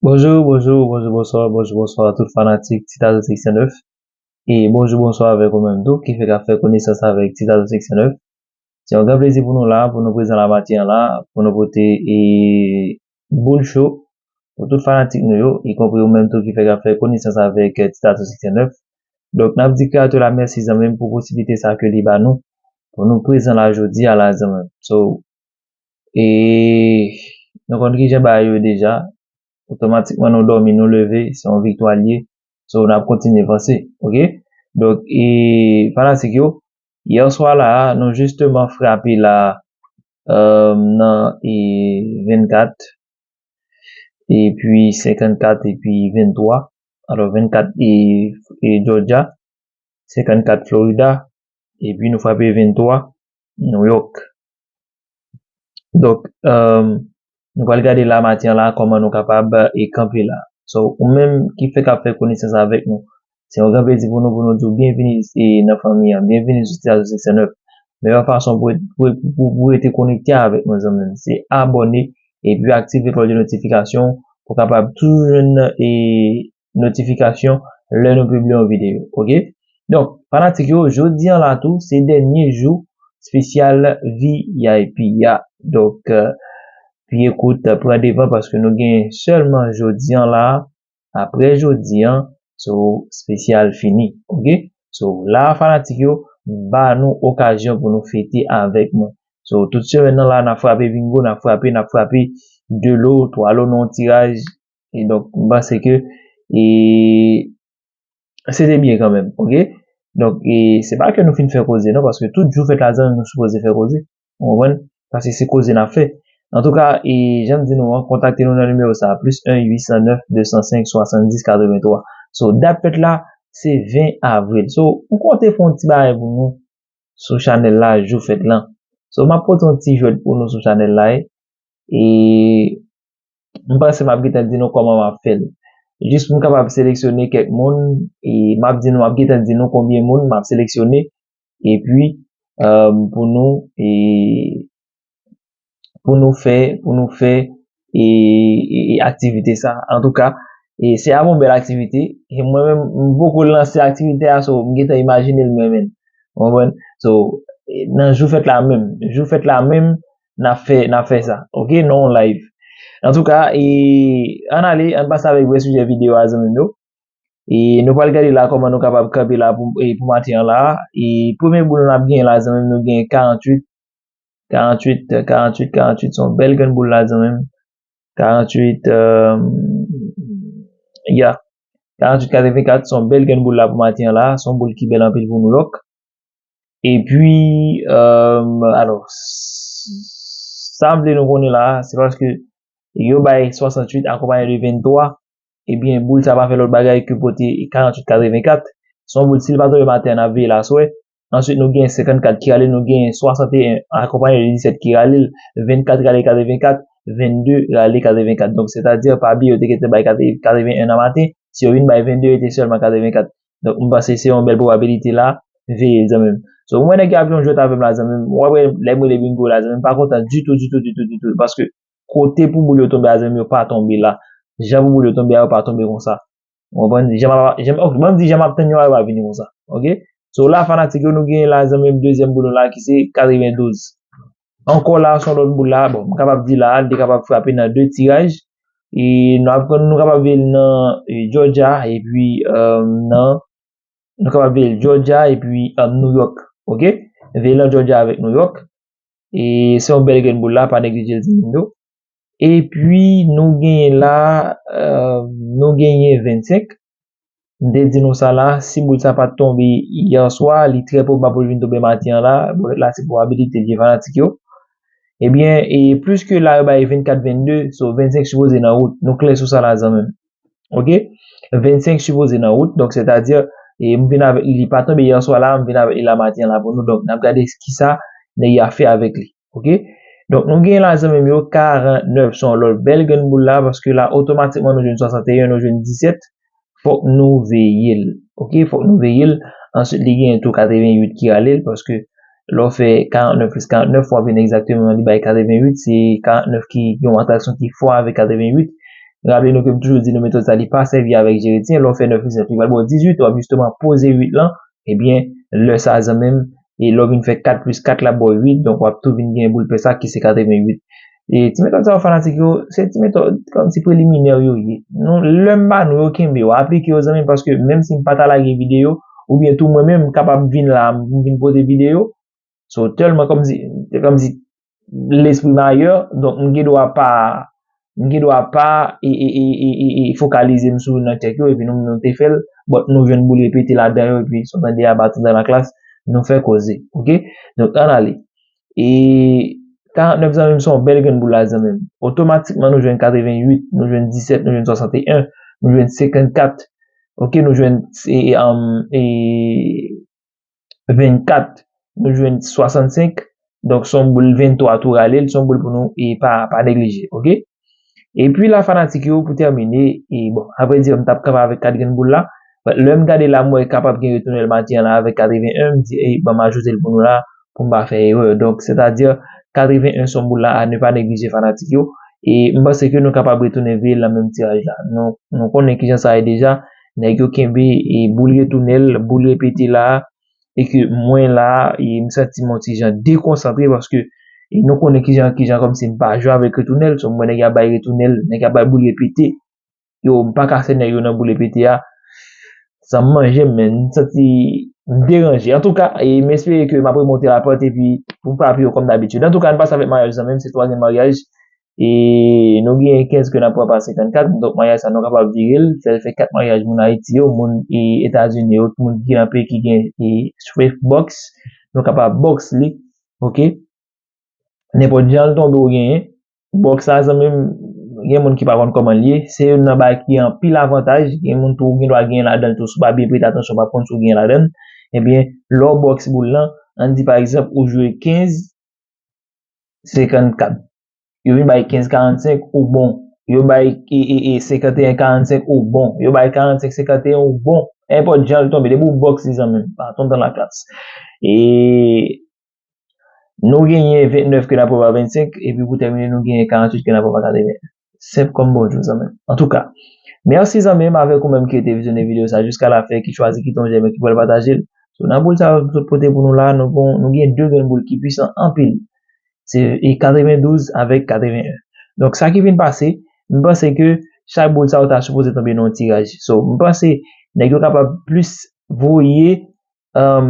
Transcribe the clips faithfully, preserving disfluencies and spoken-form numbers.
Bonjou, bonjou, bonjou, bonswa, bonjou, bonswa tout fanatik Ti Tazo Seksyon nèf. E bonjou, bonswa avèk ou menm tou ki fèk ap fè konesans avèk Ti Tazo Seksyon nèf. Se yon gran plezi pou nou la, pou nou prezan la maten an la, pou nou pote e boul cho pou tout fanatik nou yo, ikonpri ou menm tou ki fèk ap fè konesans avèk eh, Ti Tazo Seksyon nèf. Donk, n ap di kreyatè la mèsi zanmi m pou posiblite sa ke li ba nou, pou nou prezan la jodi a la zanmi m. So, e nou konn kijan bagay yo deja, otomatikman nou dòmi, nou leve, se yon viktwa l ye. So, n ap kontinye vanse, oke? Donk, e fanatik yo, yè swa la, nou jisteman frape la euh, nan e vennkat, epi senkannkat, epi venntwa. Alò, vennkat e, e Georgia, senkannkat Florida, epi nou frape venntwa New York. Donk, euh, nou pral gade la maten an la kòman nou kapab e kanpe la. So, ou menm ki fèk ap fè konesans avèk nou, se yon gran plezi pou nou, pou nou di w byenvini e nan fanmi an, byenvini sou Ti Tazo Seksyon nèf. Meyè fason pou, pou, pou, pou rete konekte avèk nou zanmi m, se abòne epi aktive klòch de notifikasyon pou kapab toujou jwenn e notifikasyon lè nou pibliye yon videyo, oke? Donk, fanatik yo, jodi an la tou, se dènye jou espesyal V I P a. Donk, euh, pye kout pran devan paske nou gen sèlman jodi an la, apre jodi an, so espesyal fini, oke? So, la fanatik yo, ba nou okazyon pou nou fete avèk mwen. So, tout semèn nan la, n ap frape bingo, n ap frape, n ap frape de lo, twa lo nan yon tiraj. E donk, m panse ke e, se te byen kanmenm, oke? Donk, e, se pa ke nou fin fè koze non, paske tout jou fèt la zanmi m nou sipoze fè koze. Ou konprann? Paske se koze n ap fè. Antouka, e, jan m di nou an, kontakte nou nan nimewo sa a, plis en uit san nèf de san senk swasanndis katrevenntwa. So, dat fèt la, se ven avril. So, m konte fè yon ti bagay pou nou sou chanèl la, jou fèt lan. So, m ap pote yon ti jwèt pou nou sou chanèl la, e, e m panse m ap gentan di nou kòman m ap fè l. Jis pou m kapab seleksyone kèk moun, e m ap di nou, m ap gentan di nou konbyen moun m ap seleksyone, epi, euh, pou nou, e, pou nou fè, pou nou fè, e, e, e aktivite sa. Antouka, e se ap yon bèl aktivite. E mwen menm, m poko lanse aktivite a, so, m gentan imajine l mwen menm. Ou konprann? So, e, nan jou fèt la menm, jou fèt la menm, n ap fè, n ap fè sa. Oke? Nan yon live. Antouka, e, ann ale, ann pase avèk vrè sijè videyo a, zanmi m yo. E nou pral gade la kòman nou kapab kanpe la pou, e pou maten an la. E premye boul nou ap gen la, zanmi m, nou gen karanntuit, karanntuit, karanntuit, karanntuit, se yon bèl grenn boul la, zanmi m. Karanntuit, euh, ya. Karanntuit katrevenkat, se yon bèl grenn boul la pou maten an la. Se yon boul ki bèl anpil pou Nouyòk. Epi, euh, alò, s-, sa m vle nou konnen la, se paske yo bay swasantuit akonpaye de venntwa, ebyen, boul sa pa fè lòt bagay ke pote karanntuit katrevenkat. Se yon boul, si l pa tonbe maten an, n ap veye l aswè. Answit, nou gen senkannkat ki rale l, nou gen swasanteyen akonpaye de disèt ki rale l, vennkat rale katrevenkat, vennde rale katrevenkat. Donk, sètadi, pa bliye, yo te gentan bay katreven-, katrevennen nan maten. Si yo vin bay vennde, yo te sèlman katrevenkat. Donk, m panse se yon bèl pwobabilite la, veye l, zanmi m. So, ou wè nèg yo ap jwe yon jwèt avè m la, zanmi m. W ap wè lè m rele bingo la, zanmi m, pa kontan ditou, ditou, ditou, ditou. Paske kote pou boul yo tonbe a, zanmi m, yo pa tonbe la. Jan pou boul yo tonbe a, yo pa tonbe konsa. Ou konprann? Jan m ap, jan, ok, ban m di jan m ap tann yo a, yo pa vini konsa. Oke? So, la, fanatik yo, nou genyen la, zanmi m, dezyèm boul nou la, ki se katrevendouz. Ankò la, se yon lòt boul la. Bon, m kapab di la, li te kapab frape nan de tiraj. E nou ap, nou kapab veye l nan, e, Georgia, epi, euh, nan, nou kapab veye l Georgia, epi, euh, Nouyòk. Oke? Veye l nan Georgia avèk Nouyòk. E se yon bèl grenn boul la, pa neglije l, zanmi m yo. Epi, nou genyen la, euh, nou genyen vennsenk. M te di nou sa la, si boul sa pa t tonbe yè swa, li trè pwobab pou l vin tonbe maten an la. Bon, la, se pwobabilite l ye, fanatik yo. Ebyen, e plis ke la, yo bay vennkat vennde, so vennsenk sipoze nan wout. Nou klè sou sa la, zanmi m. Oke? Vennsenk sipoze nan wout, donk, sètadi, e m vin avèk li, li pa tonbe yè swa la, m vin avèk li la maten an la pou nou. Donk, n ap gade kisa nèg yo ap fè avèk li. Oke? Donk, nou gen la, zanmi m yo, karannèf, se yon lòt bèl grenn boul la, paske la, otomatikman, nou jwenn swasanteyen, nou jwenn disèt. Fòk nou veye l. Oke? Fòk nou veye l. Answit, li gen tou katrevenuit ki rale l, paske lè w fè karannèf plis karannèf, w ap vin egzakteman, li bay katrevenuit. Se karannèf ki gen yon atraksyon ki fò avèk katrevenuit. Raple nou ke m toujou di nou metòd sa li pa sèvi avèk jeretyen. Lè w fè nèf plis nèf, li pral ba w dizuit, w ap jisteman poze uit lan. Ebyen, lè sa zanmi m, e lè w vin fè kat plis kat la ba w uit, donk w ap tou vin gen boul pè sa ki se katreven uit. E ti metòd sa yo fanatik yo, se ti metòd kòmsi preliminè yo ye. Nou, lè m ba nou yo, kenbe yo, aplike yo zanmi m, paske menm si m pa ta lage videyo, oubyen tou mwen menm m kapab vin la, m vin pote videyo, so tèlman kòmsi, kòmsi lespri m ayè, donk m gen dwa pa, m gen dwa pa e, e, e, e, e, e fokalize m sou youn nan tchèk yo, epi nou, nou te fè l, but nou jwenn boul repete ladan yo, epi si w tande a baton dan la klas, nou fè koze, oke? Donk, ann ale. E karant nèf zanmi m, se yon bèl grenn boul la zanmi m. Otomatikman, nou jwenn katreven uit, nou jwenn disèt, nou jwenn swasanteyen, nou jwenn senkannkat, oke? Nou jwenn e, e, um, e, vennkat, nou jwenn swasannsenk. Donk, se yon boul venntwa tou rale l, se yon boul pou nou e pa, pa neglije, oke? Epi la, fanatik yo, pou tèmine, e bon, avrèdi, m t ap kanpe avèk kat grenn boul la. But lè m gade la, m wè kapab gen retounen l maten an la avèk katreven en, m di, ey, ban m ajoute l pou nou la, pou m pa fè erè. Donk, sètadi, katreven en se yon boul la a ne pa neglije fanatik yo. E m panse ke nou kapab retounen veye l nan menm tiraj la. Nou, nou konnen kijan sa ye deja. Nèg yo kenbe e boul retounen l, boul repete la, e ke mwen la, e m santi m yon ti jan dekonsantre paske e nou konnen kijan, kijan kòmsi m pa jwe avèk retounèl, so m wè nèg y ap bay retounèl, nèg y ap bay boul repete. Yo, m pa ka sè nèg yo nan boul repete a. San m manje m, men m santi m deranje. Antouka, e m espere ke m ap remonte lapant epi pou m frape yo kòm dabitid. Antouka, n pase avèk maryaj zanmi m, se twazyèm maryaj. E nou gen kenz ke n ap pran pa senkannkat, donk maryaj sa nou kapab vire l, fè l fè kat maryaj moun Ayiti yo, moun e Etazini yo, moun ki nan peyi ki gen e Swift Box, nou kapab box li, oke? Nenpòt jan l tonbe ou genyen, box la zanmi m, gen moun ki pa konn kòman l ye, se youn nan bagay ki anpil avantaj, gen moun tou ou gen dwa genyen ladan l tou, si w pa byen prete atansyon, w pa konn si w genyen ladan l, ebyen, lè w box boul lan, ann di pa egzanp ou jwe kenz, senkannkat. Yo vin bay kenz karannsenk ou bon. Yo bay e, e, e, senkanteyen karannsenk ou bon. Yo bay karannsenk senkanteyen ou bon. Nenpòt jan l tonbe, depi w box li zanmi m, pa tonbe nan laklas. E nou genyen ventnèf ke n ap pran pa vennsenk, epi pou tèmine, nou genyen karannwit ke n ap pran pa katreven. Senp kòm bonjou, zanmi m. Antouka, mèsi zanmi m avèk ou menm ki rete vizyonnen videyo sa jiska lafen, ki chwazi kite yon jèm e ki pral pataje l. So, nan boul sa yo sot pote pou nou la, nou gon, nou gen de grenn boul ki pwisan anpil. Se e katrevendouz avèk katreven en. Donk, sa ki vin pase, m panse ke chak boul sa yo ta sipoze tonbe nan yon tiraj. So, m panse nèg yo kapab plis voye, um,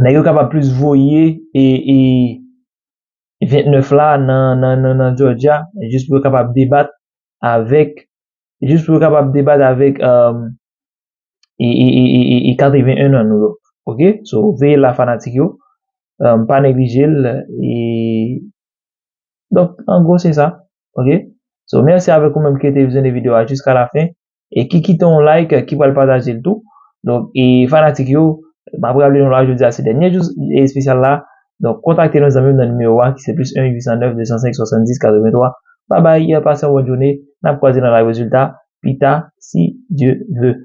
nèg yo kapab plis voye e, e ventnèf la nan, nan, nan, nan Georgia, jis pou yo kapab debat avèk, jis pou yo kapab debat avèk, um, e, e, e, e, e, e katreven en nan New York. Oke? So, veye la fanatik yo. Um, pa neglije l. E, donk, an gwo, se sa. Oke? So, mèsi avèk ou menm ki rete vizyonnen videyo a jiska lafen. E ki kite yon like, ki pral pataje l tou. Donk, e fanatik yo, m ap raple nou la, jodi a se dènye jou espesyal la. Donk, kontakte nou zanmi m nan nimewo a, ki se plis en uit san nèf de san senk swasanndis katrevenntwa. Babay, pase yon bòn jounen, n ap kwaze nan live rezilta pita, si Dye ve.